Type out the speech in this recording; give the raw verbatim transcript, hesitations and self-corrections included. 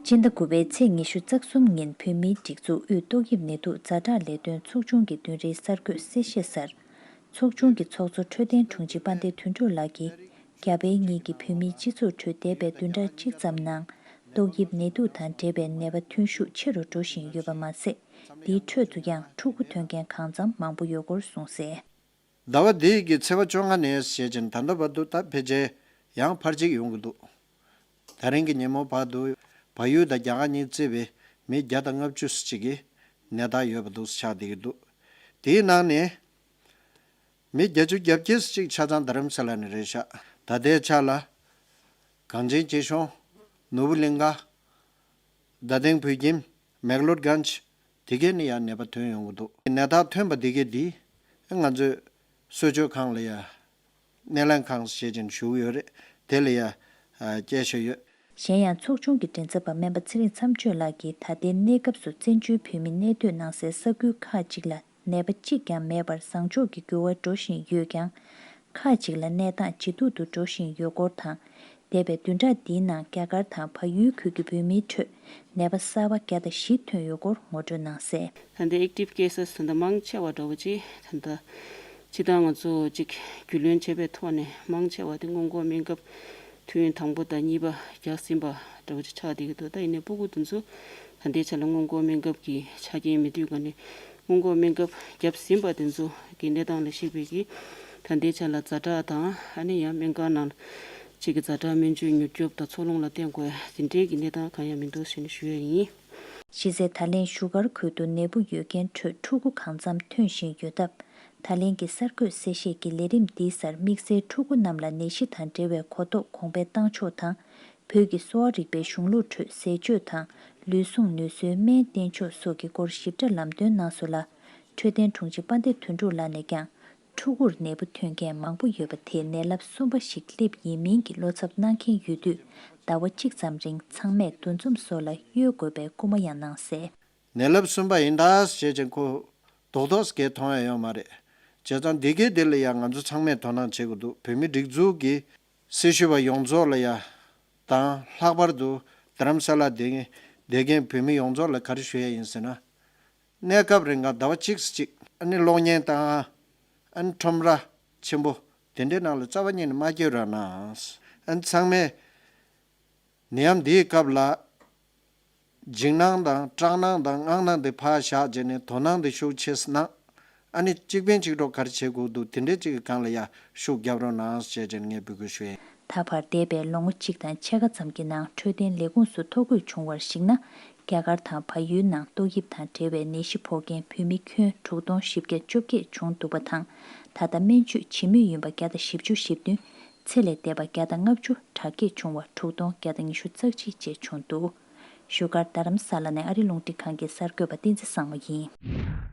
སྤྱི་ཟླ་དགུ་པའི་ཚེས་ཉི་ཤུ་རྩ་གསུམ་ཉིན་བོད་མིའི་སྒྲིག་འཛུགས་དབུས་ཏོག་དབྱིབས་ནད་དུག་ཛ་དྲག་ལས་དོན་ཚོགས་ཆུང་གི་བདུན་རེའི་གསར་འགོད་གསལ་བཤད་གསར། ཚོགས་ཆུང་གི་ཚོགས་གཙོ་འཕྲོད་བསྟེན་དྲུང་ཆེ་དཔལ་ལྡན་དོན་གྲུབ་ལགས་ཀྱིས། རྒྱ་བལ་གཉིས་ཀྱི་བོད་མིའི་སྤྱི་ཚོགས་ཁྲོད་འདས་པའི་བདུན་ཕྲག་གཅིག་ཙམ་ནང་། ཏོག་དབྱིབས་ནད་དུག་དང་འབྲེལ་བའི་ནད་པ་ཐོན་ཤུགས་ཆེ་རུ་འགྲོ་བཞིན་ཡོད་པ་མ་ཟད། དེའི་ཁྲོད་དུ་ཡང་ཕྲུ་གུ་ཐོན་མཁན་གང་འཚམ་མང་པོ་ཡོད་སྐོར་གསུངས་གསལ། ཟླ་བ་འདིའི་གི་ཚེས་པ་བཅོ་ལྔ་ནས་བྱས་ཙང་ད་ལྟ་བར་དུ་ད་ཕལ་ཆེར་ཡང་ཕར་གཅིག་ཡོང་གི་འདུག་ད་རིང་གི་ཉིན་མོ་བར་དུ་བལ་ཡུལ་དང་རྒྱ་གར་གཉིས་བརྩིས་པའི་མི་བརྒྱ་དང་ལྔ་བཅུ་ཙམ་ཅིག་གི་ནད་རྟགས་ཡོད་པ་འདུག་ཆགས་བསྡད་ཀྱི་འདུག་དེའི་ནང་ནས་མི་བརྒྱད་ཅུ་གྱ་བརྒྱད་ཙམ་ཅིག་ཆ་ཚང་རྡ་རམ་ས་ལ་ནས་རེད་ཤག་ད་ལྟའི་ཆ་ལ་གངས་ཅན་སྐྱིད་གཤོངས། ནོར་བུ་གླིང་ག་རྡ་སྟེང་བོད་ཁྱིམ། མེག་ལོར་གྷན་ཇི། དེ་གས་ནས་ཡང་ནད་པ་ཐོན་ཡོང་གི་འདུག་ནད་རྟགས་ཐོན་པ་དེ་གས་འདི་ང་ཚོས་གསོལ་མཆོད་ཁང་ལ་ཡ། སྣེ་ལེན་ཁང་ཞེས་ཀྱང་ཞུ་གི་ཡོད་རེད། དེ་ལ་ཡ་སྐྱེལ་བཞིན་ཡོད། གཞན་ཡང་ཚོགས་ཆུང་གི་མགྲིན་ཚབ་པ་སྨན་པ་ཚེ་རིང་མཚམས་གཅོད་ལགས་ཀྱིས་ད་ལྟའི་གནས་སྐབས་སུ་བཙན་བྱོལ་བོད་མི་གནས་སྡོད་གནང་སའི་ས་ཁུལ་ཁག་ཅིག་ལ་ནད་པ་གཅིག་ཀྱང་མེད་པར་བཟང་ཕྱོགས་ཀྱི་འགྱུར་བ་འགྲོ་བཞིན་ཡོད་ཀྱང་། ཁག་ཅིག་ལ་གནས་སྟངས་ཇེ་སྡུག་ཏུ་འགྲོ་བཞིན་ཡོད་སྐོར་དང་། འདས་པའི་བདུན་ཕྲག་འདིའི་ནང་རྒྱ་གར་དང་བལ་ཡུལ་ཁུལ་གྱི་བོད་མིའི་ཁྲོད་ནད་པ་གསར་པ་བརྒྱ་དང་བཞི་ཐོན་ཡོད་སྐོར་ངོ་སྤྲོད་གནང་གསལ། ད་ལྟའི་active cases ད་ལྟ་མང་ཆེ་བ་འདྲ་བོ་ཅིག་ད་ལྟ་སྤྱི་བཏང་ང་ཚོ་ཅིག་རྒྱུས་ལོན་བྱས་པའི་ཐོག་ནས་མང་ཆེ་བ་དེ་སྔོན་འགོག་སྨན་ཁབ་ཐུན་དང་པོ་དང་གཉིས་པ་རྒྱག་ཟིན་པ་འདྲ་བོ་ཅིག་ཆགས་བསྡད་ཀྱི་འདུག་ད་ཡིན་ནའི་སྤུ་གུ་དེ་ཚོ་ད་ལྟའི་ཆ་ལ་སྔོན་འགོག་སྨན་ཁབ་ཀྱི་ཆ་རྐྱེན་མེད་དུས་ག་ནས་སྔོན་འགོག་སྨན་ཁབ་བརྒྱབ་ཟིན་པ་དེ་ཚོ་གི་གནས་སྟངས་ལ་གཞིགས་པའི་གི་ད་ལྟའི་ཆ་ལ་ཛ་དྲག་དང་ཨ་ནི་ཡང་སྨན་ཁང་ནང་གཅིག་གི་ཛ་དྲག་སྨན་བཅོས་མྱུར་སྐྱོབ་དང་འཚོ་རླུང་ལ་བརྟེན་དགོས་དེ་འདྲའི་གི་གནས་སྟངས་གང་ཡང་མི་འདུག་ཟེར་ནས་ཞུ་ཡ་ཡིན། གཞི་རྩའི་ད་ལན་བཞུགས་སྒར་ཁུལ་དུ་ནད་འབུ་ཡོད་མཁན་ཁྲོད་ཕྲུ་གུ་གང་འཚམ་ཐོན་བཞིན་ཡོད་སྟབས། ད་ལན་གྱི་གསར་འགོད་གསལ་བཤད་ཀྱི་ལས་རིམ་འདིའི་སར་དམིགས་བསལ་ཕྲུ་གུ་རྣམས་ལ་ནད་གཞི་དང་འབྲེལ་བའི་གོ་རྟོགས་གོང་འཕེལ་བཏང་ཕྱོགས་དང་། བོད་ཀྱི་གསོ་བ་རིག་པའི་གཞུང་ལུགས་ཁྲོད་ཟས་སྤྱོད་དང་ལུས་ཟུངས་ནུས་གསོའི་སྨན་བསྟེན་ཕྱོགས་སོགས་ཀྱི་སྐོར་ཞིབ་ཕྲ་ལམ་སྟོན་གནང་སོང་ལ། འཕྲོད་བསྟེན་དྲུང་ཆེ་དཔལ་ལྡན་དོན་གྲུབ་ལགས་ནས་ཀྱང་། ཕྲུ་གུར་ནད་འབུ་ཐོན་མཁན་མང་པོ་ཡོད་པ་དེ་ནད་རླབས་གསུམ་པ་ཞིག་སླེབས་ཡིན་མིན་གྱི་བློ་འཚབ་གནང་མཁན་ཡོད་དུས། ཟླ་བ་གཅིག་ཙམ་རིང་ཚང་མས་འདུ་འཛོམས་སོགས་ལ་གཡོལ་དགོས་པའི་སྐུལ་མ་ཡང་གནང་གསལ། ནད་རླབས་གསུམ་པ་ཡིན་ད་ཞེས་ཀྱང་ཁོ་རྡོག་རྡོག་སྐད་མཐོང་ཡ་ཡོད་མ་རེད། བྱས་ཙང་འདི་གའི་དེ་ལ་ཡང་ང་ཚོ་ཚང་མས་དོ་སྣང་བྱེད་དགོས་འདུག་བོད་མི་སྒྲིག་འཛུགས་ཀྱི་སྲི་ཞུ་བ་ཡོངས་རྫོགས་ལ་ཡ་དང་། ལྷག་པར་དུ་རྡ་རམ་ས་ལ་བསྡད་མཁན་བསྡད་མཁན་བོད་མི་ཡོངས་རྫོགས་ལ་ག་རེ་ཞུ་ཡ་ཡིན་ཟེར་ན། གནས་སྐབས་རིང་ག་ཟླ་བ་གཅིག་གཅིག་ཨ་ནི་གློག་བརྙན་དང་། ཨ་ནི་ཁྲོམ་ར་ཆེན་པོ་དེ་འདྲའི་ནང་ལ་རྩ་བ་ཉིད་ནས་མ་སྐྱོད་རོགས་གནང་། ཨ་ནི་ཚང་མས་ནད་ཡམས་འདིའི་སྐབས་ལ་འཇིགས་སྣང་དང་སྐྲག་སྣང་དང་དངངས་སྣང་དེ་ཕར་བཞག་བྱས་ནས་དོ་སྣང་དེ་ཤུགས་ཆེ་ཙམ་གནང་། ཨ་ནི་གཅིག་ཕན་གཅིག་གྲོགས་ག་རེ་བྱེད་དགོས་འདུག་དེ་འདྲའི་གཅིག་གི་སྒང་ལ་ཡ་ཤུགས་རྒྱབ་རོགས་གནང་ཞེས་བྱས་ནས་ངས་འབོད་སྐུལ་ཞུ་ཡིན། ད་བར་འདས་པའི་ལོ་ངོ་གཅིག་དང་ཕྱེད་ཀ་ཙམ་གྱི་ནང་འཕྲོད་བསྟེན་ལས་ཁུངས་སུ་ཐོ་འགོད་བྱུང་བར་གཞིགས་ན། རྒྱ་གར་དང་བལ་ཡུལ་ནང་ཏོག་དབྱིབས་དང་འབྲེལ་བའི་ནད་གཞི་ཕོག་མཁན་བོད་མི་ཁྱོན་དྲུག་སྟོང་བཞི་བརྒྱ་བཅོ་བརྒྱད་བྱུང་འདུག་པ་དང་། ད་ལྟ་སྨན་བཅོས་བྱེད་མུས་ཡིན་པ་བརྒྱ་དང་བཞི་བཅུ་ཞེ་བདུན། ཚེ་ལས་འདས་པ་བརྒྱ་དང་ལྔ་བཅུ་དྲག་སྐྱེད་བྱུང་བ་དྲུག་སྟོང་བརྒྱ་དང་ཉི་ཤུ་རྩ་གཅིག་བཅས་བྱུང་འདུག་བཞུགས་སྒར་རྡ་རམ་ས་ལ་ནས་ཨ་རི་རླུང་འཕྲིན་ཁང་གི་གསར་འགོད་པ་བསྟན་འཛིན་བཟང་མོ་ཡིན།